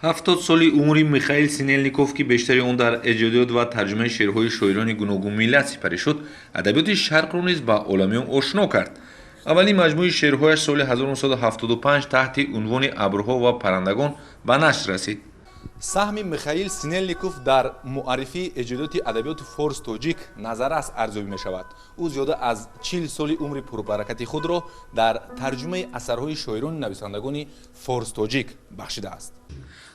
70 соли умри Михаил Синельников, ки бештари он дар эҷодиёт ва тарҷумаи шеърҳои шоирони гуногунмиллат сипарӣ шуд, адабиёти шарқро низ ба оламиён ошно кард. Аввалин маҷмӯи шеърҳояш соли 1975 таҳти унвони «Абрҳо ва паррандагон» ба нашр расид. Саҳми Михаил Синельников дар муаррифии эҷодиёти адабиёти форс тоҷик назаррас арзёбӣ мешавад. Ӯ зиёда аз 40 соли умри пурбаракати худро дар тарҷумаи асарҳои шоирону нависандагони форс тоҷик бахшидааст.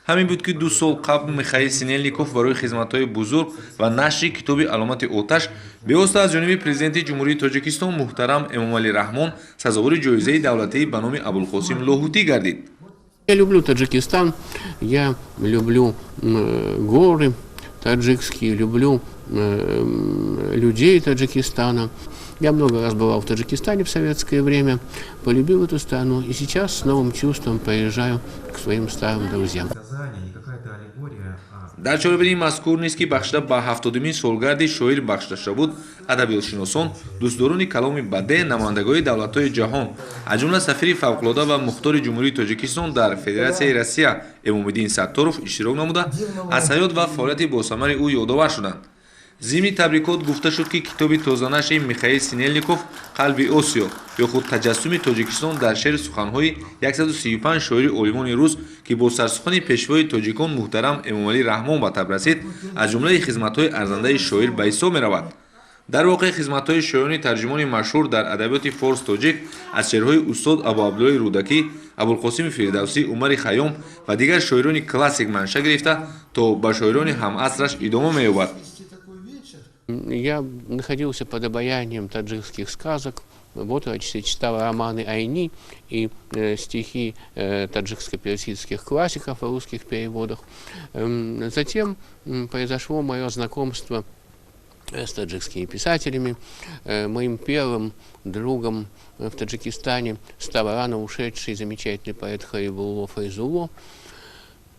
Ҳамин буд, ки 2 сол қабл Михаил Синельников барои хизматҳои бузург ва нашри китоби «Аломати оташ» бевосита аз ҷониби Президенти Ҷумҳурии Тоҷикистон муҳтарам Эмомалӣ Раҳмон сазовори ҷоизаи давлатӣ ба номи Абулқосим Лоҳутӣ гардид. Я люблю Таджикистан, я люблю горы таджикские, люблю людей Таджикистана. Я много раз бывал в Таджикистане в советское время, полюбил эту страну и сейчас с новым чувством приезжаю к своим старым друзьям. Дар чорабинии мазкур низ, ки бахшида ба 70-умин солгарди шоир бахшида шуда буд, адабиётшиносон, дӯстдорони каломи бадеъ, намояндагони давлатҳои ҷаҳон, аз ҷумла сафири фавқулода ва мухтори Ҷумҳурии Тоҷикистон дар Федератсияи Россия Эмомиддин Сатторов иштирок намуда, аз ҳаёт ва фаъолияти босамари ӯ ёдовар шуданд. Зимни табрикот гуфта шуд, ки китоби тозанашри Михаил Синельников «Қалби Осиё ё худ таҷассуми Тоҷикистон дар шеъри суханҳои 135 шоири олимони рус», ки бо сарсухани пешвои тоҷикон муҳтарам Эмомалӣ Раҳмон ба таб расид, аз ҷумлаи хизматҳои арзандаи шоир ба ҳисоб меравад. Дар воқеъ, хизматҳои шоирони тарҷумони машҳур дар адабиёти форс тоҷик аз шеърҳои устод Абуабдуллои Рӯдакӣ, Абулқосими Фирдавсӣ, Умари Хайём ва дигар шоирони классик манша гирифта то ба шоирони ҳамасраш идома меёбад. Я находился под обаянием таджикских сказок. Вот я читал романы Айни и стихи таджикско-персидских классиков в русских переводах. Затем произошло мое знакомство с таджикскими писателями. Моим первым другом в Таджикистане стал рано ушедший замечательный поэт Харибулло Файзулло.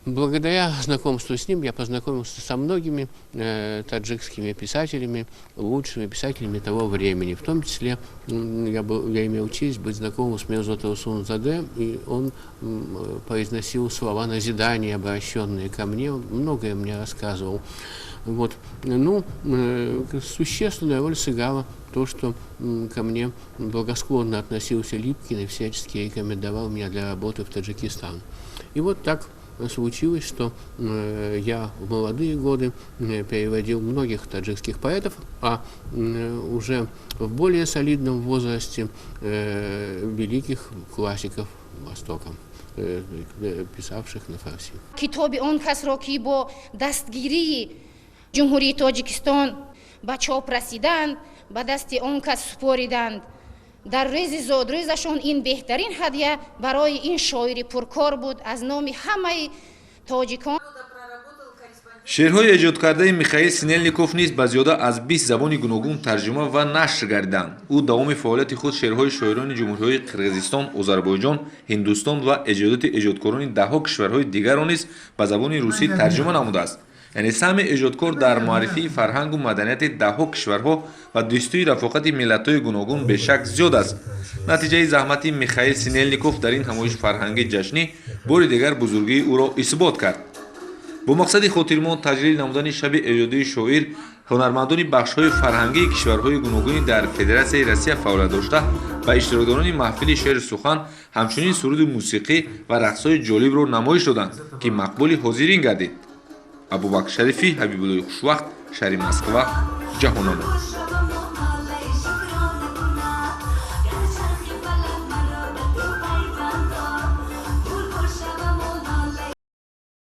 Благодаря знакомству с ним я познакомился со многими таджикскими писателями, лучшими писателями того времени. В том числе я имел честь быть знакомым с Мирзо Турсунзаде, и он произносил слова назидания, обращенные ко мне, многое мне рассказывал. Вот. Ну, существенную роль сыграло то, что ко мне благосклонно относился Липкин и всячески рекомендовал меня для работы в Таджикистан. И вот так случилось, что я в молодые годы переводил многих таджикских поэтов, а уже в более солидном возрасте великих классиков Востока, писавших на фарси. Китоби он касро, ки бо дастгирии Ҷумҳурии Тоҷикистон ба чоп расиданд, ба дасти он кас супориданд дар рӯзи зодрӯзашон, ин беҳтарин ҳадя барои ин шоири пуркор буд аз номи ҳамаи тоҷикон. Шеърҳои эҷодкардаи Михаил Синельников низ ба зиёда аз 20 забони гуногун тарҷума ва нашр гардиданд. Ӯ давоми фаъолияти худ шеърҳои шоирони ҷумҳуриҳои Қирғизистон, Озарбойҷон, Ҳиндустон ва эҷодиёти эҷодкорони даҳҳо кишварҳои дигарро низ ба забони русӣ тарҷума намудааст. Яъне саҳми эҷодкор дар муаррифии фарҳангу маданияти даҳҳо кишварҳо ва дӯстию рафоқати миллатҳои гуногун бешак зиёд аст. Натиҷаи заҳмати Михаил Синельников дар ин ҳамоиши фарҳангии ҷашнӣ бори дигар бузургии ӯро исбот кард. Бо мақсади хотирмон таҷлил намудани шаби эҷодии шоир, ҳунармандони бахшҳои фарҳангии кишварҳои гуногуни дар Федератсияи Россия фаъолият дошта ба иштирокдорони маҳфили шеъру сухан ҳамчунин суруди мусиқӣ ва рақсҳои ҷолибро намоиш доданд, ки мақбули ҳозирин гардид. Абубакр Шарифӣ, Ҳабибуллои Хушвақт, шаҳри Москва, Ҷаҳономо.